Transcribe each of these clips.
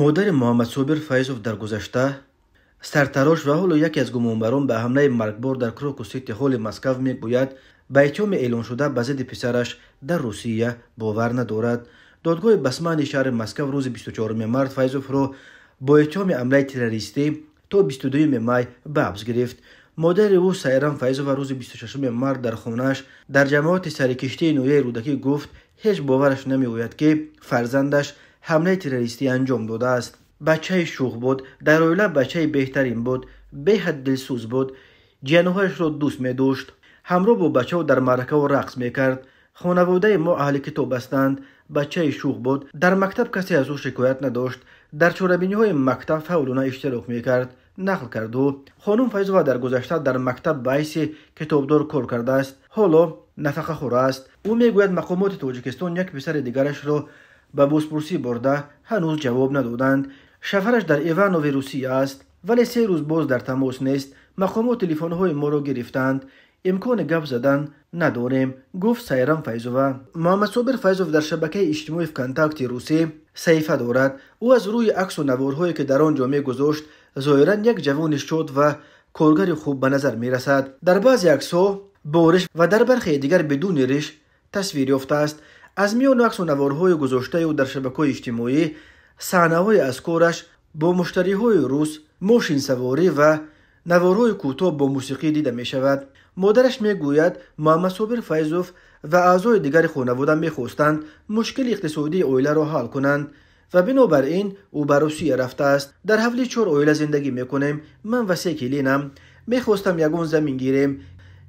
Модари Муҳаммадсобир Файзов дар гузашта сартарош ва ҳоло яке аз гумонбарон ба ҳамлаи маргбор дар Крокус Сити Холли Москав мегӯяд, ба иттиҳоми эълоншуда ба зидди писараш дар Русия бовар надорад. Додгоҳи Басмани шаҳри Москав рӯзи 24 март Файзовро бо иттиҳоми ҳамлаи террористӣ то 22 май ба ҳабс гирифт. Модари ӯ Сайрам Файзова рӯзи 26 март дар хонааш дар ҷамоати сарикиштии ноҳияи Рӯдакӣ гуфт, ҳеҷ бовараш намеояд, ки фарзандаш ҳамлаи террористӣ анҷом додааст. Бачаи шӯх буд, дар оила бачаи беҳтарин буд, беҳад дилсӯз буд, ҷиянҳояшро дӯст медошт. Ҳамроҳ бо бачаҳо дар маъракаҳо рақс мекард. Хонаводаи мо аҳли китоб ҳастанд. Бачаи шӯх буд, дар мактаб касе аз ӯ шикоят надошт, дар чорабиниҳои мактаб фаъолона иштирок мекард, нақл кард ӯ. Хонум Файзова дар гузашта дар мактаб ба ҳайси китобдор кор кардааст, ҳоло нафақахӯр аст. Ӯ мегӯяд, мақомоти Тоҷикистон як писари дигарашро ба бозпурсӣ бурда ҳанӯз ҷавоб надоданд. Шавҳараш дар Иванови Русия аст, вале 3 рӯз боз дар тамос нест. Мақомот телефонҳои моро гирифтанд, имкони гап задан надорем, гуфт Сайрам Файзова. Муҳаммадсобир Файзов дар шабакаи иҷтимоии ВКонтакти русӣ саҳифа дорад. Ӯ аз рӯи аксу наворҳое, ки дар он ҷо мегузошт, зоҳиран як ҷавони шод ва коргари хуб ба назар мерасад. Дар баъзе аксҳо бо риш ва дар бархе дигар бидуни риш тасвир ёфтааст. Аз миёни аксу наворҳои гузоштаи ӯ дар шабакаҳои иҷтимоӣ саҳнаҳои аз кораш бо муштариҳои рус, мошинсаворӣ ва наворҳои кӯтоҳ бо мусиқӣ дида мешавад. Модараш мегӯяд, Муҳаммадсобир Файзов ва аъзои дигари хонавода мехостанд мушкили иқтисодии оиларо ҳал кунанд ва бинобар ин ӯ ба Русия рафтааст. Дар ҳавли 4 оила зиндагӣ мекунем, ман ва 3 келинам. Мехостам ягон замин гирем.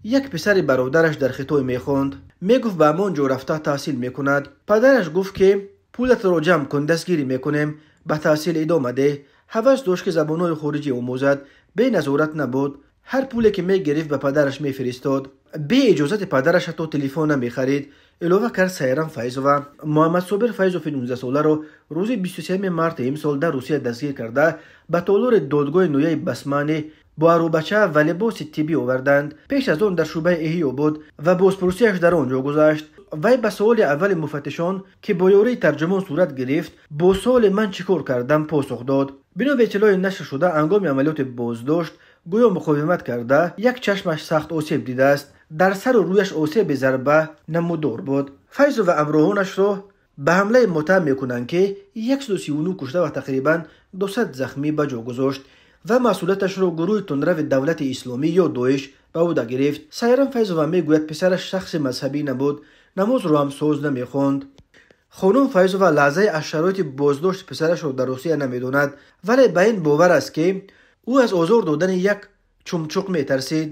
Як писари бародараш дар Хитой мехонд. Мегуфт, ба ҳамон ҷо рафта таҳсил мекунад. Падараш гуфт, ки пулатро ҷамъ кун, дастгирӣ мекунем, ба таҳсил идома деҳ. Ҳавас дошт, ки забонҳои хориҷӣ омӯзад. Беназорат набуд. Ҳар пуле ки мегирифт, ба падараш мефиристод. Бе иҷозати падараш ҳатто телефон намехарид, илова кард Сайрам Файзова. Муҳаммадсобир Файзови 19-соларо рӯзи 23 марти имсол дар Русия дастгир карда, ба толори додгоҳи ноҳияи Басманӣ бо арӯбача ва либоси тиббӣ оварданд. Пеш аз он дар шӯъбаи эҳё буд ва бозпурсиаш дар он ҷо гузашт. Вай ба суоли аввали муфаттишон, ки бо ёрии тарҷумон сурат гирифт, бо суоли «Ман чӣ кор кардам?» посух дод. Бино ба иттилои нашр шуда, ҳангоми амалиёти боздошт гӯё муқовимат карда, як чашмаш сахт осеб дидааст. Дар сару рӯяш осеби зарба намудор буд. Файзов ва ҳамроҳонашро ба ҳамлаи муттаҳам мекунанд, ки 139 кушта ва тақрибан 200 захмӣ ба ҷо гузошт ва масъулияташро гурӯҳи тундрави Давлати Исломӣ ё Доиш ба ӯда гирифт. Сайрам Файзова мегӯяд, писараш шахси мазҳабӣ набуд, намозро ҳам соз намехонд. Хонум Файзова лаҳзае аз шароити боздошти писарашро дар Русия намедонад, вале ба ин бовар аст, ки ӯ аз озор додани як чумчуқ метарсид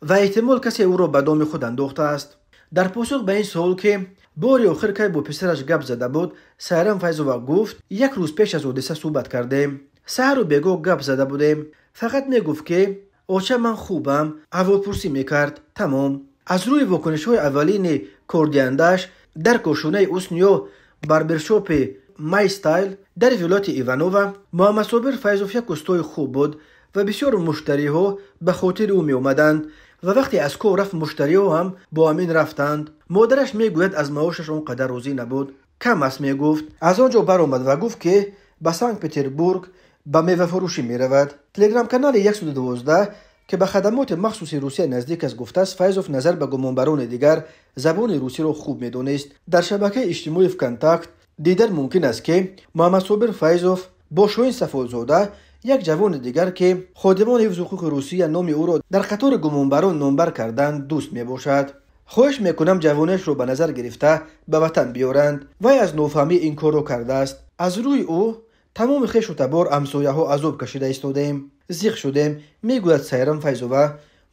ва эҳтимол касе ӯро ба доми худ андохтааст. Дар посух ба ин суол, ки бори охир кай бо писараш гап зада буд, Сайрам Файзова гуфт, як рӯз пеш аз ҳодиса суҳбат кардем. Саҳару бегоҳ гап зада будем. Фақат мегуфт, ки оча, ман хубам, аҳволпурсӣ мекард, тамом. Аз рӯи вокунишҳои аввалини кордиҳандааш дар кошонаи Усниё барбершопи Май Стайл дар вилояти Иванова, Муҳаммадсобир Файзов як устои хуб буд ва бисёр муштариҳо ба хотири ӯ меомаданд ва вақте аз кор рафт, муштариҳо ҳам бо ҳамин рафтанд. Модараш мегӯяд, аз маошаш он қадар розӣ набуд. Кам аст, мегуфт. Аз он ҷо баромад ва гуфт, ки ба Санкт Петербург ба мевафурӯшӣ меравад. Телеграм-канали 112, ки ба хадамоти махсуси Русия наздик аст, гуфтааст, Файзов назар ба гумонбарони дигар забони русиро хуб медонист. Дар шабакаи иҷтимоии ВКонтакт дидан мумкин аст, ки Муҳаммадсобир Файзов бо Шоҳин Сафозода, як ҷавони дигар, ки ходимони ҳифзи ҳуқуқи Русия номи ӯро дар қатори гумонбарон номбар карданд, дӯст мебошад. Хоҳиш мекунам, ҷавониашро ба назар гирифта ба ватан биёранд. Вай аз нофаҳмӣ ин корро кардааст. Аз рӯи ӯ тамоми хешу табор, ҳамсояҳо азоб кашида истодаем, зиқ шудем, мегӯяд Сайрам Файзова,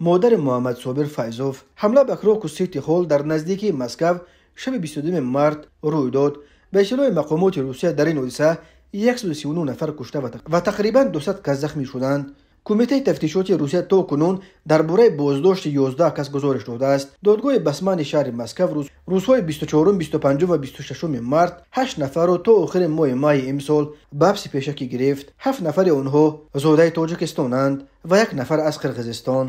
модари Муҳаммадсобир Файзов. Ҳамла ба Крокус Сити Холл дар наздикии Москав шаби 22 март рӯй дод. Ба иттилои мақомоти Русия, дар ин ҳодиса 139 нафар кушта ва тақрибан 200 кас захмӣ шуданд. Кумитаи тафтишоти Русия то кунун дар бораи боздошти 11 кас гузориш додааст. Додгоҳи Басмани шаҳри Москав рӯзҳои 24, 25 ва 26 март 8 нафарро то охири моҳи майи имсол ба ҳабси пешакӣ гирифт. 7 нафари онҳо зодаи Тоҷикистонанд ва як нафар аз Қирғизистон.